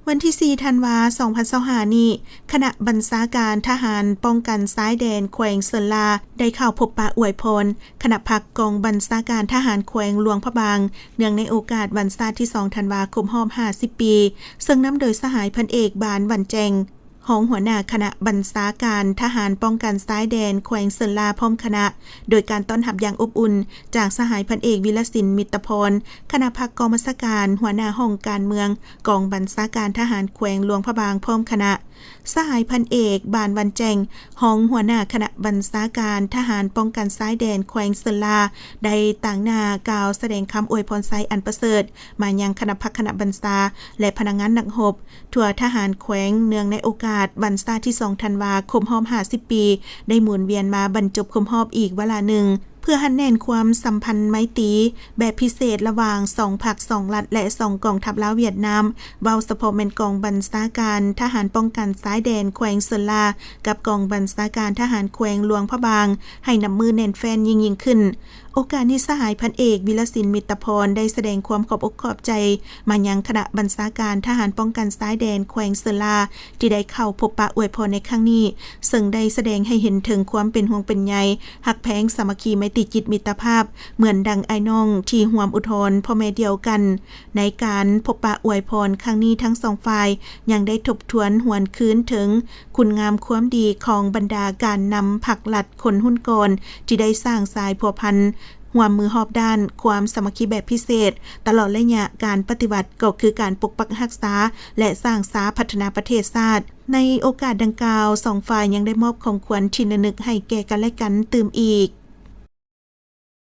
ວັນທີສີ່ ທັນວາ ສອງພັນຊາວຫ້າ ນີ້, ຄະນະບັນຊາການທະຫານປ້ອງກັນຊາຍແດນແຂວງເຊີນລາ ໄດ້ເຂົ້າພົບປະອວຍພອນຄະນະພັກກອງບັນຊາການທະຫານແຂວງຫຼວງພະບາງ ເນື່ອງໃນໂອກາດວັນຊາດທີສອງ ທັນວາ ຄົບຮອບຫ້າສິບປີ, ເຊິ່ງນຳໂດຍສະຫາຍພັນເອກ ບານ ວັນແຈງ ຮອງຫົວໜ້າຄະນະບັນຊາການທະຫານປ້ອງກັນຊາຍແດນແຂວງເຊີນລາ ພ້ອມຄະນະ, ໂດຍການຕ້ອນຮັບຢ່າງອົບອຸ່ນຈາກສະຫາຍພັນເອກ ວິລະສິນ ມິດຕະພອນ, ຄະນະພັກກອງບັນຊາການ, ຫົວໜ້າຫ້ອງການເມືອງ ກອງບັນຊາການທະຫານແຂວງຫຼວງພະບາງ ພ້ອມຄະນະ. ສະຫາຍພັນເອກ ບານ ວັນແຈງ ຮອງຫົວໜ້າຄະນະບັນຊາການທະຫານປ້ອງກັນຊາຍແດນແຂວງເຊີນລາ ໄດ້ຕາງໜ້າກ່າວສະແດງຄຳອວຍພອນໄຊອັນປະເສີດ ມາຍັງຄະນະພັກ, ຄະນະບັນຊາ ແລະ ພະນັກງານນັກຮົບ ທົ່ວທະຫານແຂວງ ເນື່ອງໃນໂອກາດວັນຊາດທີສອງ ທັນວາ ຄົບຮອບຫ້າສິບປີ ໄດ້ໝູນວຽນມາບັນຈົບຄົບຮອບອີກວາລະໜຶ່ງ ເພື່ອຮັດແໜ້ນຄວາມສຳພັນໄມຕີແບບພິເສດລະຫວ່າງສອງພັກ, ສອງລັດ ແລະ ສອງກອງທັບລາວ-ຫວຽດນາມ, ເວົ້າສະເພາະແມ່ນກອງບັນຊາການທະຫານປ້ອງກັນຊາຍແດນແຂວງເຊີນລາ ກັບກອງບັນຊາການທະຫານແຂວງຫຼວງພະບາງ ໃຫ້ນັບມື້ແໜ້ນແຟ້ນຍິ່ງໆຂຶ້ນ. ໂອກາດນີ້ ສະຫາຍພັນເອກ ວິລະສິນ ມິດຕະພອນ ໄດ້ສະແດງຄວາມຂອບອົກຂອບໃຈມາຍັງຄະນະບັນຊາການທະຫານປ້ອງກັນຊາຍແດນແຂວງເຊີນລາ ທີ່ໄດ້ເຂົ້າພົບປະອວຍພອນໃນຄັ້ງນີ້, ເຊິ່ງໄດ້ສະແດງໃຫ້ເຫັນເຖິງຄວາມເປັນຫ່ວງເປັນໃຍ, ຮັກແພງ, ສາມັກຄີໄມຕີຈິດມິດຕະພາບ ເໝືອນດັ່ງອ້າຍນ້ອງທີ່ຮ່ວມອຸດຮອນພໍ່ແມ່ດຽວກັນ. ໃນການພົບປະອວຍພອນຄັ້ງນີ້, ທັງສອງຝ່າຍຍັງໄດ້ທົບທວນຫວນຄືນເຖິງຄຸນງາມຄວາມດີຂອງບັນດາການນຳພັກລັດຄົນຮຸ່ນກ່ອນ ທີ່ໄດ້ສ້າງສາຍພົວພັນຮ່ວມມືຮອບດ້ານຄວາມສາມັກຄີແບບພິເສດ ຕະຫຼອດໄລຍະການປະຕິວັດ ກໍຄືການປົກປັກຮັກສາ ແລະ ສ້າງສາພັດທະນາປະເທດຊາດ. ໃນໂອກາດດັ່ງກ່າວ, ສອງຝ່າຍຍັງໄດ້ມອບຂອງຂວັນທີ່ລະນຶກໃຫ້ແກ່ກັນແລະກັນຕື່ມອີກ.